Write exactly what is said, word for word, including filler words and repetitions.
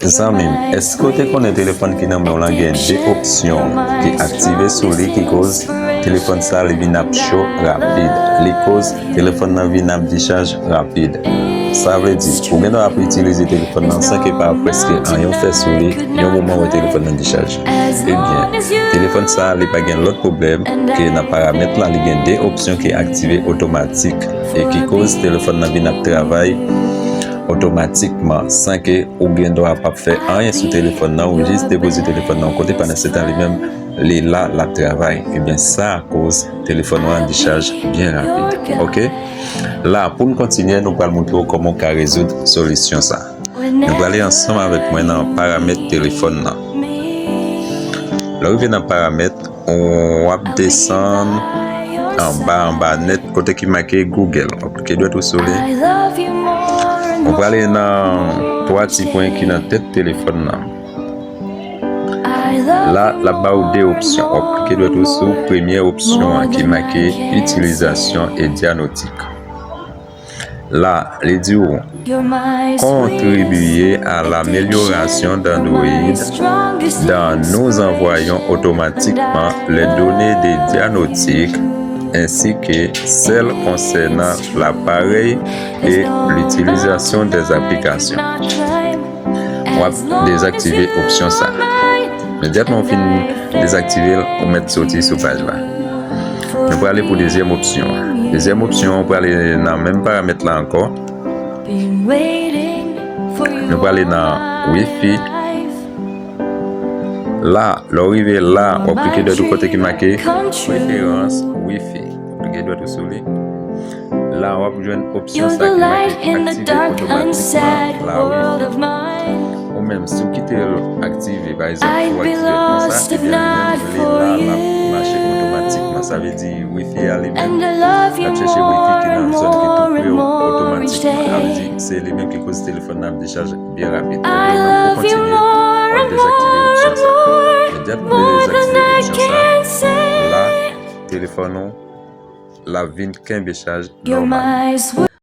Zanmi m, èske w te konnen telefòn ki nan men w lan gen de opsyon ki aktive sou li ki koz telefòn sa li vin ap cho rapid? Li koz telefòn nan vin ap dichaj rapid. Sa vle di, ou gen dwa ap itilize telefòn nan san ke pa prèske anyen w fè sou li, yon moman w wè telefòn nan dichaj. Ebyen, telefòn sa li pa gen lòt pwoblèm ke nan paramèt la, li gen de opsyon ki aktive otomatik e ki koz telefòn nan vin ap travay otomatikman san ke ou gen dwa p ap fè anyen sou telefòn nan, ou jis depoze telefòn nan yon kote, pandan se tan li menm, li la, l ap travay. Ebyen, sa koz telefòn ou an dichaj byen rapid. Oke? La, pou n kontinye, nou pral montre w kòman w ka rezoud solisyon sa. Nou prale ansanm avèk mwen nan paramèt telefòn nan. Lè w rive nan paramèt, w ap desann anba, anba nèt, kote ki make Google. W ap klike dwèt ou sou li. Ou prale nan twa ti pwen ki nan tèt telefòn nan. La, l ap ba ou de opsyon. W ap klike dwèt ou sou premyè opsyon an ki make itilizasyon e dyanotik. La, li di w, contribuer à l'amélioration d'Android dans nous envoyons automatiquement les données des diagnostics ainsi que celles concernant l'appareil et l'utilisation des applications. W ap dezaktive opsyon sa. Imedyatman w fin dezaktive l, ou mèt soti sou paj la. Nou prale pou dezyèm opsyon an. Dezyèm opsyon an, ou prale nan menm paramèt la ankò. Nou prale nan Wi-Fi. La, lè w rive la, w ap klike dwèt ou kote ki make Préférences Wi-Fi. W ap klike dwèt ou sou li. La, w ap jwenn opsyon sa ki make aktive otomatikman la Wi-Fi. Ou menm, si w kite l aktive, pa egzanp, ou aktive l konsa, ebyen, li menm, li la, l ap mache otomatikman. Sa vle di, Wi-Fi a li menm, l ap chèche Wi-Fi ki nan zòn ki tou pre w otomatikman. Sa vle di, se li menm ki koz telefòn nan ap dechaje byen rapid. Ebyen, pou kontinye, w ap dezaktive opsyon sa. Imedyatman w dezaktive opsyon sa, la, telefòn ou, l ap vin kenbe chaj nòmal.